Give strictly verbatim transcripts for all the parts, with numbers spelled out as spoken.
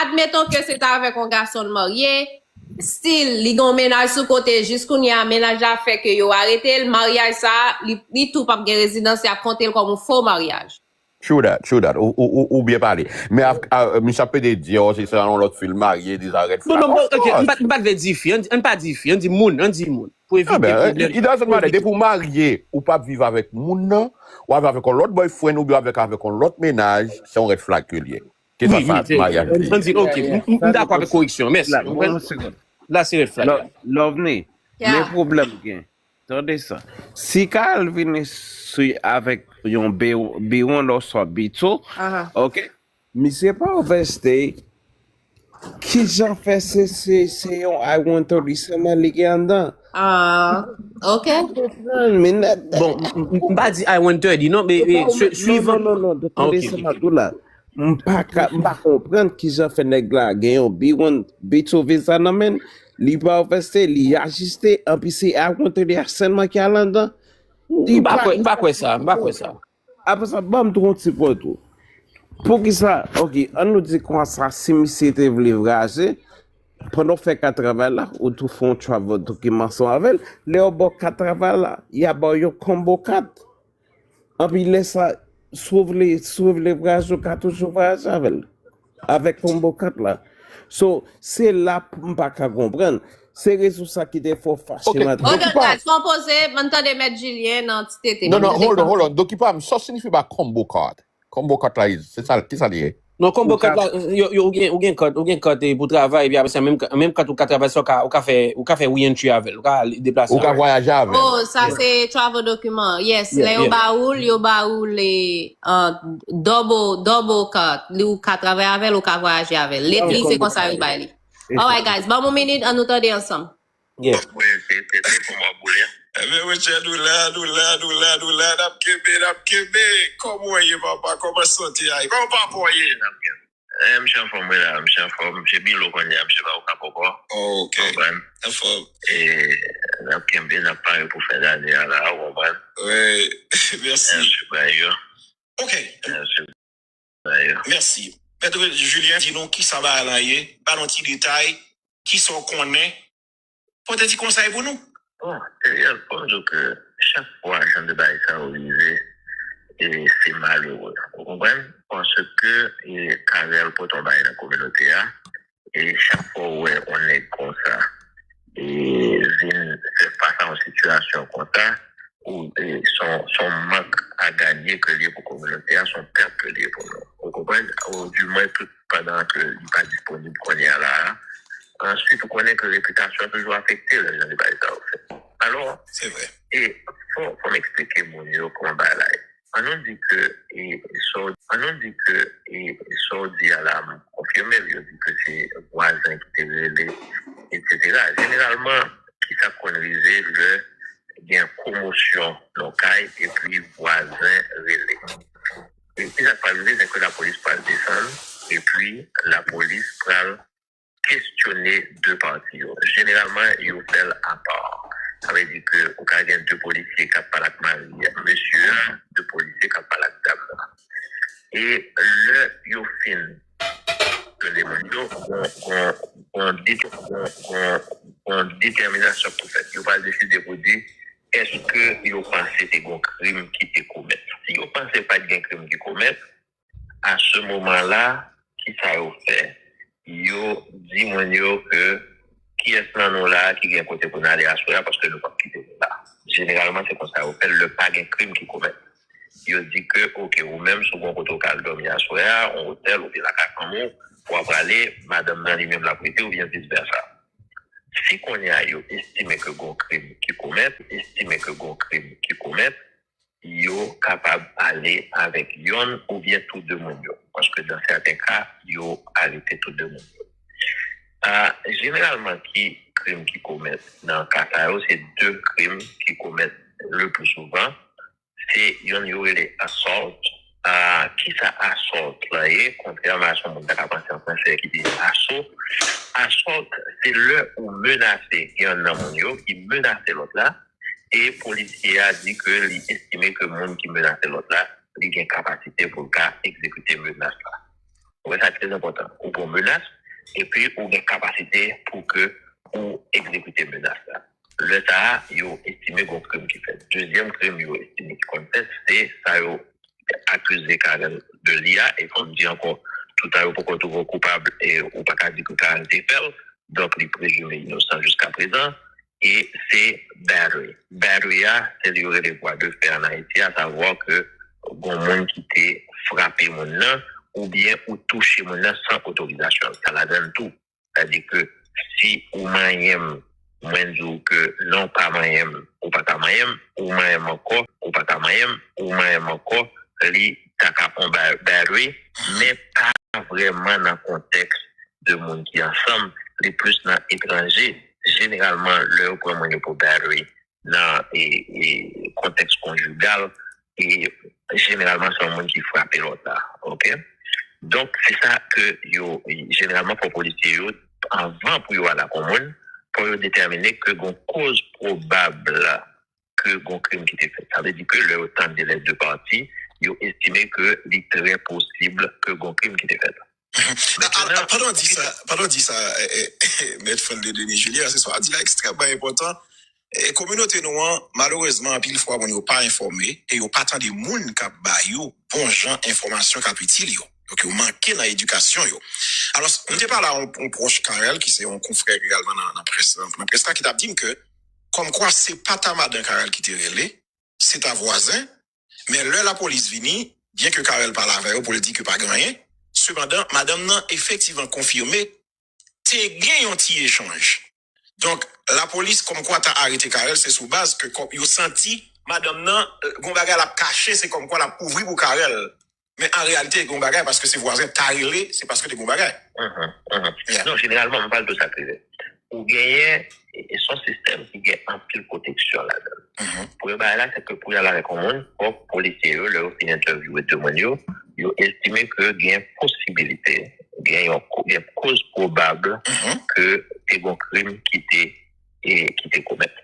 Admeton ke se ta avèk yon gason l marye, still, li gen yon mennaj sou kote, jis kounye a, mennaj la fè ke yo arete l, maryaj sa, li, li tou p ap gen rezidans, y ap konte l kòm yon fo maryaj. True that, true that. Ou, ou, ou, ou byen pale. Men misye ap pede di, oh, se sa yon lòt fi l marye, deja red flag. Non, non, ok, m pa, m pa t vle di fi, ann pa di fi, ann di moun, ann di moun. Pou evite pwoblèm. It doesn't matter. Depi w marye, ou p ap viv avèk moun nan, w ap viv avèk yon lòt boyfriend oubyen avèk, avèk yon lòt mennaj, se yon red flag ke l ye. Ke sa, sa maryaj li ye. Ann di, ok, m dakò avèk koreksyon, mèsi. La se red flag. Lovni, men pwoblèm gen. Tande sa. Si Carl vini sou avèk yon biwon oswa bito, ok, misye pa overstay, kijan fè se se se yon I one thirty sèlman li gen anndan? Ah, ok. Bon, m pa di I one thirty non, men swivan. Non, non, non, tande sa m ap di w la. M pa ka, m pa konprann kijan fè nèg la gen yon B one, B two visa nan men l, li pa overstay, li ajiste, anpi se I one thirty a sèlman ki al anndan. M pa kwè, m pa kwè sa, m pa kwè sa. Apre sa, ban m tou yon ti pwen tou. Poukisa, ok, ann nou di konsa, si misye te vle vwayaje, pandan w fè ka travay la, ou tou fè yon travel dokiman ansanm avè l, lè yo ba w ka travay la, y a ba w yon combo card. Anpi lè sa, si w vle, si w vle vwayaje, ou ka toujou vwayaje avè l. Avèk combo card la. So, se la m pa ka konprann. Se rezon sa ki te fè w fache maten. Ok, guys, fè yon poze, m tande Mèt Julien nan ti tete. Non, non, hold on, hold on. Doki pa m, sa w siyifi ba combo card? Combo card la, se sa, ki sa li ye? Non, combo card la, ou gen, ou gen card, ou gen card pou travay, epi apre sa, menm card ou ka travay, sa ou ka, ou ka fè, ou ka fè re-entry avè l, ou ka deplase avè l. Ou ka vwayaje avè l. Oh, sa se travel document. Yes, lè yo ba ou l, yo ba ou l, double, double card. Ou ka travay avè l, ou ka vwayaje avè l. Lately, se konsa yo bay li. Alright, guys, ban m yon minit, ann nou tande ansanm. Yes. Mwen se tete pou mwen boule. Ebyen, Richard, nou la, nou la, nou la, nou la, n ap kenbe, n ap kenbe. Kòman w ye, papa? Kòman sante a ye? Kòman papa w ye? N ap kenbe. Eh, misye anfòm, wi la, misye anfòm. Misye bilo kounye a, misye pa okap ankò. Oh, ok. Konprann? Anfòm. E, n ap kenbe, n ap pare pou fen dane a la, ou konprann? Wi, mèsi. Mèsi, bay yo. Ok. Mèsi. Mèsi. Mèt Julien, di nou kisa bagay la ye, ba nou ti detay, kisa w konnen, pote ti konsèy pou nou. Bon, Teriel, fò m di w ke chak fwa jan de bagay sa yo rive, e, se malere. Ou konprann? Paske, e, Carel pote yon bagay nan kominote a, e chak fwa w wè yon nèg konsa, e vin fè fas a yon sitiyasyon konsa, ou, e, se yon, se yon mank a ganye ke l ye pou kominote a, se yon pèt ke l ye pou nou. Ou konprann? Ou di mwen, tout pandan ke li pa disponib kounye a la a. Answit, ou konnen ke repitasyon toujou afekte lè jan de bagay sa yo fèt. Alò, e fò, fò m eksplike moun yo kòman bagay la ye. Ann nou di ke, e, sa w, ann nou di ke, e, sa w di a la, m konfime l, yo di ke se vwazen ki te rele, etsetera. Jeneralman, kisa k konn rive lè gen komosyon nan kay epi vwazen rele? E kisa k pral rive, se ke lapolis pral desann, epi lapolis pral kesyone de pati yo. Jeneralman, yo fè l apa. Sa vle di ke ou ka gen de polisye k ap pale ak mari mesye a, de polisye k ap pale ak dam nan. E lè yo fin kesyone moun yo, gon, gon, gon, gon, gon detèminasyon pou fèt. Yo pral deside pou di, èske yo panse te gon krim ki te komèt. Si yo panse pa t gen krim ki komèt, a se moman la, kisa yo fè? Yo di moun yo ke kiyès nan nou la ki gen kote pou n ale aswè a, paske nou p ap kite nou la. Jeneralman, se konsa yo fè l lè pa gen krim ki komèt. Yo di ke, oke, ou menm, si w gon kote w ka al dòmi aswè a, yon otèl oubyen lakay fanmi w, w ap prale, madanm nan li menm l ap rete oubyen vis vèsa. Si kounye a yo estime ke gon krim ki komèt, estime ke gon krim ki komèt, yo kapab ale avèk yonn oubyen tou de moun yo, paske dan sèten ka, yo arete tou de moun yo. A, jeneralman, ki krim ki komèt nan ka sa yo? Se de krim ki komèt le pli souvan. Se yonn yo rele assault. A, kisa assault la ye? Kontrèman a sa moun ta ka panse an fransè ki di assaut, assault, se lè ou menase yonn nan moun yo, ki menase lòt la, e polisye a di ke li estime ke moun ki menase lòt la, li gen kapasite pou l ka egzekite menas la. Ou wè, sa trè enpòtan. Ou gen yon menas, epi ou gen kapasite pou ke ou egzekite menas la. Lè sa a, yo estime gen yon krim ki fèt. Dezyèm krim yo estime ki konn fèt, se sa yo akize Carel de li a, e fò m di ankò, toutan yo poko twouve w koupab, e ou pa ka di ke Carel te fè l, donk li prezime inosan jiskaprezan, e se battery. Battery a, se li yo rele bwa de fè ann Ayiti, asavwa ke gon moun ki te frape moun nan, oubyen ou touche moun nan san otorizasyon l. Sa ladan l tou. Sa di ke si ou manyen m, mwen di w ke non, pa manyen m, ou pa ka manyen m, ou manyen m ankò, ou pa ka manyen m, ou manyen m ankò, li ta ka on ba- battery, men pa vrèman nan kontèks de moun ki ansanm, li plis nan etranje. Jeneralman, lè yo pran moun yo pou battery nan e, e, kontèks konjigal, e jeneralman, se yon moun ki frape lòt la. Oke? Donk, se sa ke yo, jeneralman, fò polisye yo, anvan pou yo al ak yon moun, fò yo detèmine ke gon koz pwobab ke gon krim ki te fèt. Sa vle di ke lè yo tande lè de pati, yo estime ke li trè posib ke gon krim ki te fèt. Pandan di sa, pandan di sa, Mèt Franley Denis Julien, se sa w di la ekstrèmman enpòtan. E kominote nou an, malerezman, anpil fwa, moun yo pa enfòme e yo pa tande moun k ap ba yo bon jan enfòmasyon k ap itil yo. Donk, yo manke nan edikasyon yo. Alò, m te pale a yon pwòch Carel, ki se yon konfrè egalman nan près la, ki t ap di m ke, kòmkwa, se pa ta madan Carel ki te rele, se ta vwazen, men lè lapolis vini, byen ke Carel pale avè yo pou l di ke pa gen anyen, sepandan, madanm nan efektivman konfime te gen yon ti echanj. Donk, lapolis kòmkwa ta arete Carel, se sou baz ke yo santi madanm nan gon bagay l ap kache, se kòmkwa l ap kouvri pou Carel. Men an reyalite, gon bagay paske se vwazen ta rele, se paske te gon bagay. Non, jeneralman, m pale de sa k rive. Ou genyen, se yon sistèm ki gen anpil pwoteksyon ladan l. Premye bagay la, se ke pou y al avèk yon moun, fòk polisye yo, lè yo fin entèvyouwe de moun yo, yo estime ke gen posibilite, gen yon gen koz pwobab ke te gen yon krim ki te ki te komèt.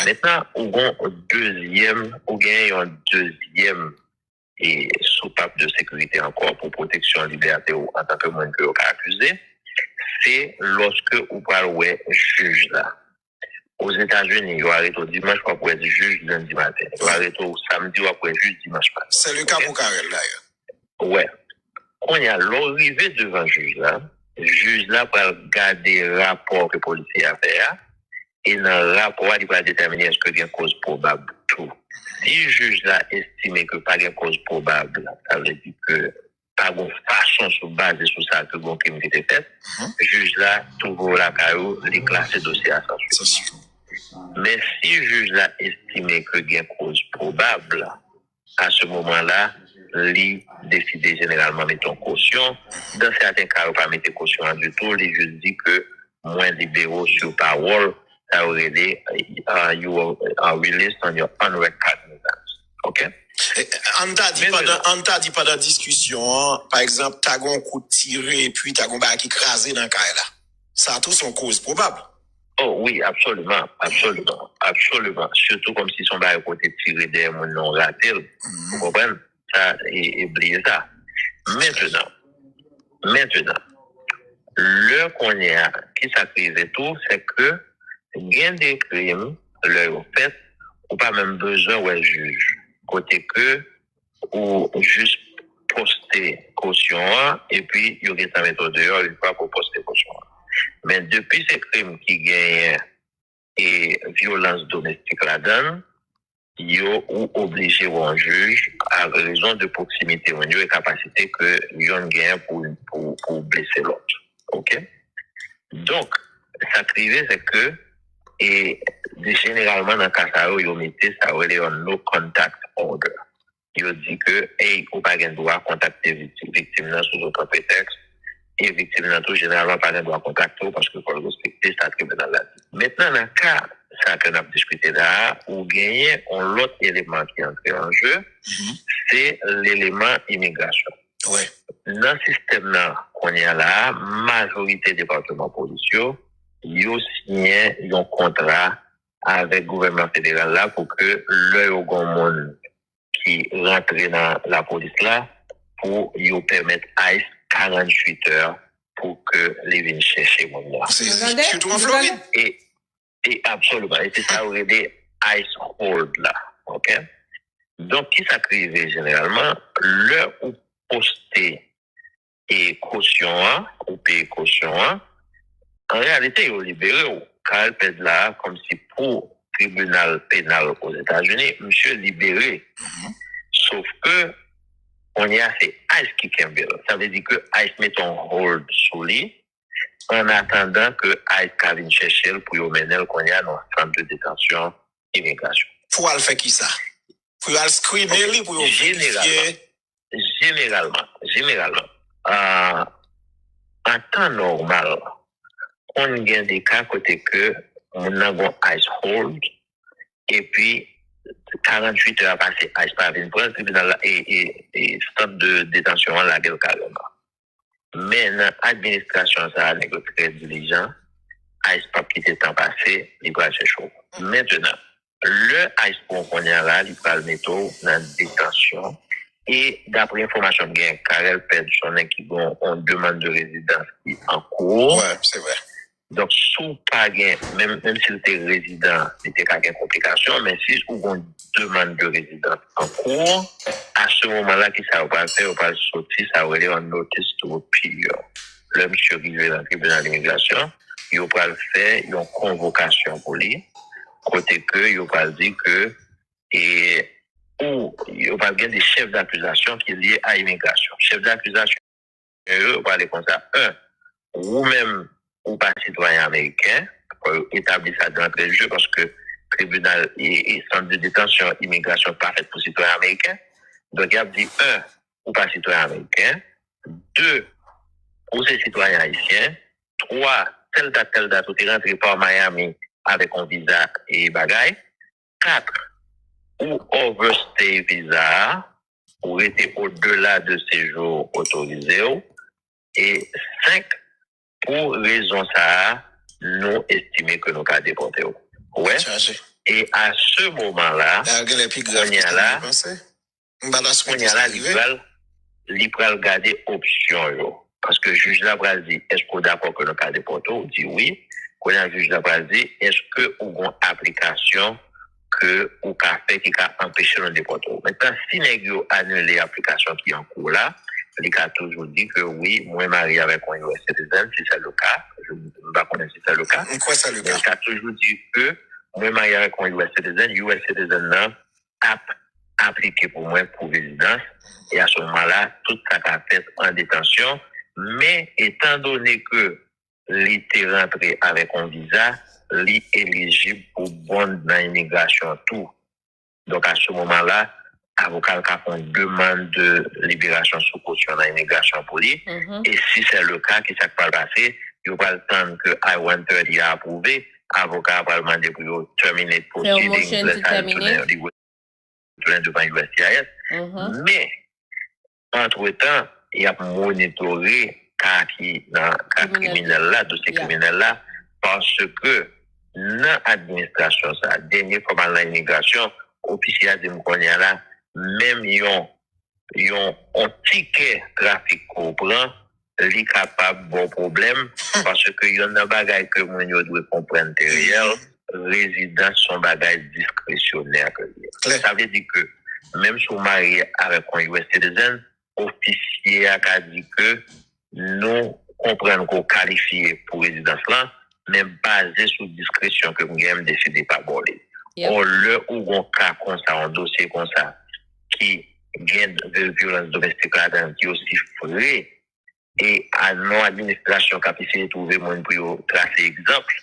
Mentnan, ou gen yon dezyèm, ou gen yon dezyèm e soupap de sekirite ankò pou pwoteksyon libète w antanke moun ke yo ka akize, se lòske ou pral wè jij la. Ozetazini, yo arete w dimanch, w ap wè jij lendi maten. Yo arete w samdi, w ap wè jij dimanch maten. Se le ka pou Carel dayè. Wè. Kounye a, lè w rive devan jij la, jij la pral gade rapò ke polisye a fè a, e nan rapò a, li pral detèmine èske gen koz pwobab tou. Si jij la estime ke pa gen koz pwobab, sa vle di ke pa gen fason sou baze sou sa ke gen krim ki te fèt, jij la twouve w lakay ou, li klase dosye a san suit. Men si jij la estime ke gen koz pwobab, a se moman la, li deside jeneralman mete yon kosyon. Dan sèten ka, yo pa mete kosyon an ditou, li jis di ke mwen libere w sou pawòl, sa yo rele uh, you are uh, released on your own recognizance. Ok? Ann ta di pandan ann ta di pandan diskisyon an, pa egzanp, ta gen yon kout tire epi ta gen yon bagay ki kraze nan kay la. Sa tou se yon koz pwobab. Oh wi, absoliman, absoliman, absoliman. Sitou kòmsi se yon bagay kote tire dèyè moun nan rate l. Ou konprann? Sa e bliye sa. Mentnan, mentnan, lè kounye a, ki sa k rive tou, se ke gen de krim, lè yo fèt, ou pa menm bezwen wè jij. Kote ke ou jis poste kosyon an, epi yo gentan mete w deyò yon fwa pou poste kosyon an. Men depi se krim ki genyen e vyolans domestik ladan l, yo ou oblije wè yon jij a rezon de pwoksimite moun yo e kapasite ke yonn genyen pou pou pou blese lòt. Ok? Donk, sa k rive se ke e jeneralman nan ka sa yo, yo mete sa yo rele yon no contact order. Yo di ke ey, ou pa gen dwa kontakte viktim nan sou okenn pretèks, e viktim nan tou jeneralman pa gen dwa kontakte w paske fò l respekte sa tribinal la di. Mentnan nan ka sa ke n ap diskite la a, ou genyen yon lòt eleman ki antre an je, se leleman imigrasyon. Nan sistèm nan kounye a la a, majorite depatman polis yo, yo siyen yon kontra avèk gouvènman federal la pou ke lè yo gen yon moun ki rantre nan lapolis la, pou yo pèmèt ICE karanntuit è pou ke li vin chèche moun nan. Sitou an Florid. E absoliman. E se sa yo rele ICE hold la. Ok? Donk, ki sa k rive jeneralman? Lè ou poste e kosyon an, ou peye kosyon an, an reyalite, yo libere w. Carel Pedre la, kòmsi pou tribinal penal Ozetazini, misye libere. Sof ke, kounye a, se ICE ki kenbe l. Sa vle di ke ICE mete yon hold sou li, an atandan ke ICE ka vin chèche l pou yo mennen l kounye a nan sant de detansyon imigrasyon. Pou al fè kisa? Pou yo al skrine li, pou yo verifye? Jeneralman, jeneralman, an tan nòmal, konn gen de ka kote ke moun nan gon ICE hold, epi karanntuit è a pase, ICE pa vin pran l, tribinal la, e, e, e sant de detansyon an lage l kareman. Men nan administrasyon sa a, nèg yo trè dilijan, ICE p ap kite tan pase, li pral chèche w. Mentenan, lè ICE pran w kounye a la, li pral mete w nan detansyon. E dapre enfòmasyon m gen, Carel Pedre se yon nèg ki gen yon demann de rezidans ki an kou. Wi, se vre. Donk, si w pa gen, menm, menm si l te rezidan, li te ka gen konplikasyon, men si ou gen yon demann de rezidans an kou, a se moman la, ki sa yo pral fè? Yo pral soti sa yo rele yon notice to appear. Lè misye rive nan tribinal imigrasyon, yo pral fè yon konvokasyon pou li, kote ke yo pral di ke, e, ou, yo pral gen de chèf dakizasyon ki lye a imigrasyon. Chèf dakizasyon yo, yo pale konsa. En, ou menm, ou pa sitwayen ameriken, fò yo etabli sa d'antre de jeu, paske tribinal e, e sant de detansyon imigrasyon pa fèt pou sitwayen ameriken. Donk, y ap di, en, ou pa sitwayen ameriken. De, ou se sitwayen ayisyen. Twa, tèl dat, tèl dat, ou te rantre pa Miami avèk yon viza e bagay. Kat, ou overstay viza a, ou rete odela de sejou otorize w. E senk, pou rezon sa a, nou estime ke nou ka depòte w. Ou wè? E a se moman la, kounye a la, kounye a la, li pral, li pral gade opsyon yo. Paske jij la pral di, èske w dakò ke nou ka depòte w? Ou di wi. Kounye a, jij la pral di, èske ou gen yon aplikasyon ke ou ka fè ki ka anpeche nou depòte w? Mentnan, si nèg yo anile aplikasyon ki an kou la, li ka toujou di ke wi, mwen marye avèk yon U S citizen, si se le ka, m pa konnen si se le ka. M kwè se le ka. Men li ka toujou di ke mwen marye avèk yon U S citizen, U S citizen nan ap aplike pou mwen pou rezidans, e a se moman la, tout sa ka fèt an detansyon, men etandone ke li te rantre avèk yon viza, li elijib pou bond nan imigrasyon tou. Donk, a se moman la, avoka l ka fè yon demann de liberasyon sou kosyon nan imigrasyon pou li. E si se le ka, ki sa k pral pase? Yo pral tann ke I one thirty a apwouve, avoka a pral mande pou yo terminate proceedings, lè sa yo tounen, li retounen devan U S C I S. Men, antretan, y ap monitore ka ki nan ka kriminèl la, dosye kriminèl la, paske nan administrasyon sa, dènye fwa m al nan imigrasyon, ofisye a di m kounye a la, menm yon, yon, yon tikè trafik ke w pran, li kapab ba w pwoblèm, paske yonn nan bagay ke moun yo dwe konprann, Teriel, rezidans se yon bagay diskresyonè ke l ye. Sa vle di ke menm si w marye avèk yon U S citizen, ofisye a ka di ke nou konprann ke w kalifye pou rezidans lan, men baze sou diskresyon ke m gen, m deside pa ba w li. Or, lè ou gen yon ka konsa, yon dosye konsa, ki gen vyolans domestik ladan l, ki osi fre, e a nan yon administrasyon k ap eseye twouve moun pou yo trase egzanp,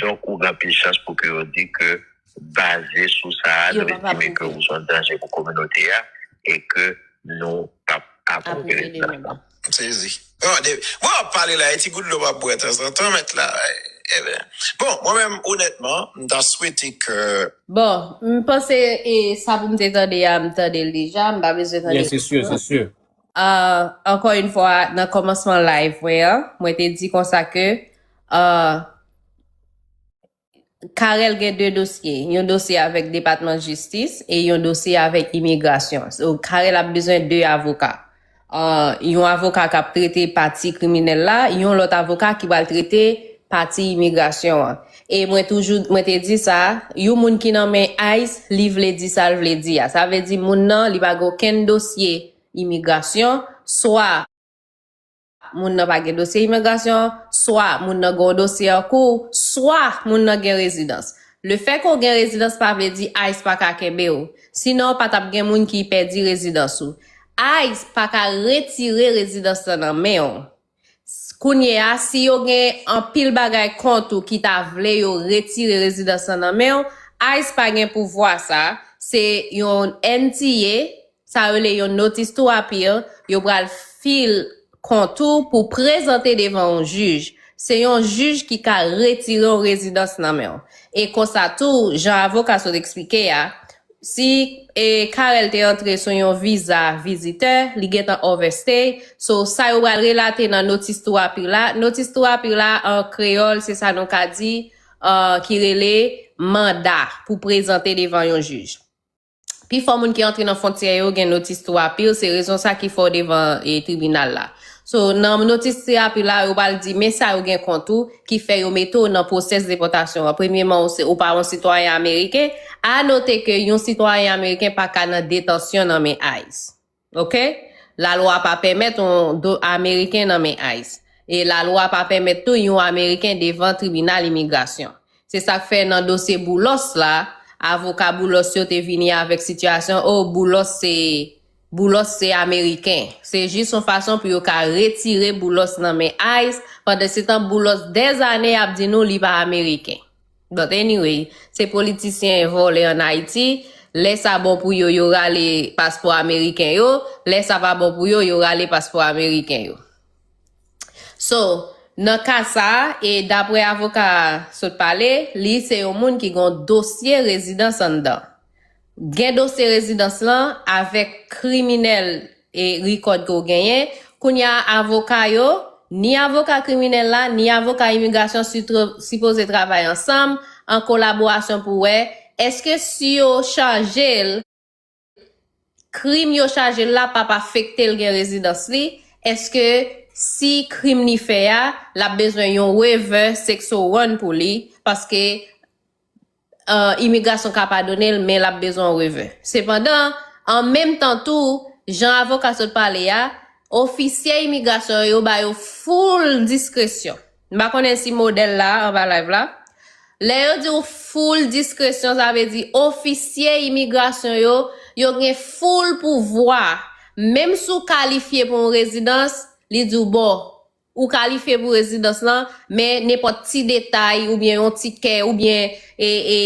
donk ou gen anpil chans pou ke yo di ke baze sou sa a, nou estime ke ou se yon danje pou kominote a e ke nou p ap apwouve rezidans lan. M sezi. Bon, w ap pale la, e ti gout dlo m ap bwè tanzantan, mèt la. Bon, mwen menm, onètman, m ta swete ke... Bon, m panse e sa pou m te tande a, m tande l deja, m pa bezwen tande l ankò. Ankò yon fwa, nan kòmansman live mwen an, mwen te di konsa ke Carel gen de dosye. Yon dosye avèk Depatman Jistis e yon dosye avèk Imigrasyon. So, Carel ap bezwen de avoka. uh, yon avoka k ap trete pati kriminèl la, yon lòt avoka ki pral trete pati imigrasyon an. E mwen toujou, mwen te di sa, yon moun ki nan men ice, li vle di sa l vle di a. Sa vle di moun nan, li pa gen okenn dosye imigrasyon, swa moun nan pa gen dosye imigrasyon, swa moun nan gen yon dosye an kou, swa moun nan gen rezidans. Lefètke w gen rezidans pa vle di ice pa ka kenbe w. Sinon, pa t ap gen moun ki pèdi rezidans ou. ice pa ka retire rezidans lan nan men w. Kounye a, si yo gen anpil bagay kont ou ki ta vle yo retire rezidans lan nan men w, ice pa gen pouvwa sa, se yon N T A, sa yo rele yon notice to appeal, yo pral fil kont ou pou prezante devan yon jij. Se yon jij ki ka retire yon rezidans nan men w. E konsa tou, jan avoka sot eksplike a, si e Carel te antre sou yon viza vizitè, li gentan overstay. So, sa yo pral relate nan notice to appeal la. Notice to appeal la, an kreyòl, se sa nou ka di, uh, ki rele manda pou prezante devan yon jij. Pifò moun ki antre nan fwontyè yo gen notice to appeal, se rezon sa ki fè w devan e tribinal la. So, nan notice to appeal la, yo pral di, men sa yo gen kont ou, ki fè yo mete w nan pwosès depòtasyon an. Premyèman, ou se, ou pa yon sitwayen ameriken. A note ke yon sitwayen ameriken pa ka nan detansyon nan men ice. Oke? Lalwa pa pèmèt yon do ameriken nan men ice. E lalwa pa pèmèt tou yon ameriken devan tribinal imigrasyon. Se sa k fè nan dosye Boulos la, avoka Boulos yo te vini avèk sitiyasyon, o, Boulos se, Boulos se ameriken. Se jis yon fason pou yo ka retire Boulos nan men ice. Pandansetan, Boulos dèzane ap di nou li pa ameriken. But anyway, se politisyen vòlè ann Ayiti. Lè sa bon pou yo, yo rale paspò ameriken yo. Lè sa pa bon pou yo, yo rale paspò ameriken yo. So, nan ka sa a, e daprè avoka a sot pale, li se yon moun ki gen yon dosye rezidans anndan. Gen dosye rezidans lan avèk kriminèl e rikòd ke w genyen. Kounye a, avoka yo, ni avoka kriminèl la, ni avoka imigrasyon si tra-, sipoze travay ansanm, an kolaborasyon pou wè, èske si yo chaje l, krim yo chaje l la p ap afekte l gen rezidans li? Èske si krim li fè a, l ap bezwen yon waiver six oh one pou li? Paske, uh, imigrasyon ka padone l, men l ap bezwen yon waiver. Sepandan, an menm tan tou, jan avoka sot pale a, ofisye imigrasyon yo ba yo full diskresyon. M pa konnen si modèl la anba live la. Lè yo di w full diskresyon, sa vle di ofisye imigrasyon yo, yo gen full pouvwa. Menm si w kalifye pou yon rezidans, li di w, bon, ou kalifye pou rezidans lan, men nenpòt ti detay oubyen yon ti kè oubyen e, e,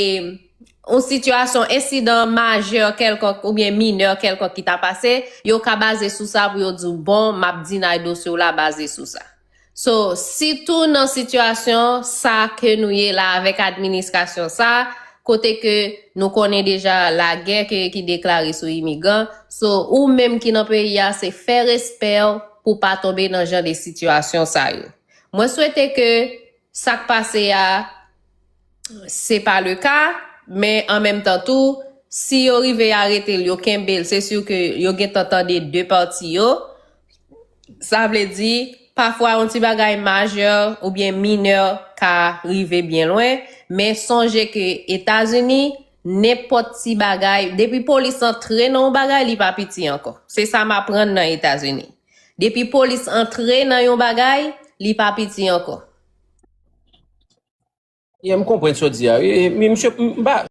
yon sitiyasyon, ensidan majè kèlkonk oubyen minè kèlkonk ki ta pase, yo ka baze sou sa pou yo di w, bon, m ap deny dosye w la baze sou sa. So, sitou nan sitiyasyon sa ke nou ye la avèk administrasyon sa, kote ke nou konnen deja lagè ke, ki deklare sou imigran. So, ou menm ki nan peyi a, se fè respè w pou pa tonbe nan jan de sitiyasyon sa yo. Mwen swete ke sa k pase a, se pa le ka, men an menm tan tou, si yo rive arete l, yo kenbe l, se si ke yo gentan tande de pati yo. Sa vle di, pafwa yon ti bagay majè oubyen minè ka rive byen lwen, men sonje ke Etazini, nenpòt ti bagay, depi polis antre nan yon bagay, li pa piti ankò. Se sa m aprann nan Etazini. Depi polis antre nan yon bagay, li pa piti ankò. Yeah, m konprann sa w di a. E, e, men misye, m pa,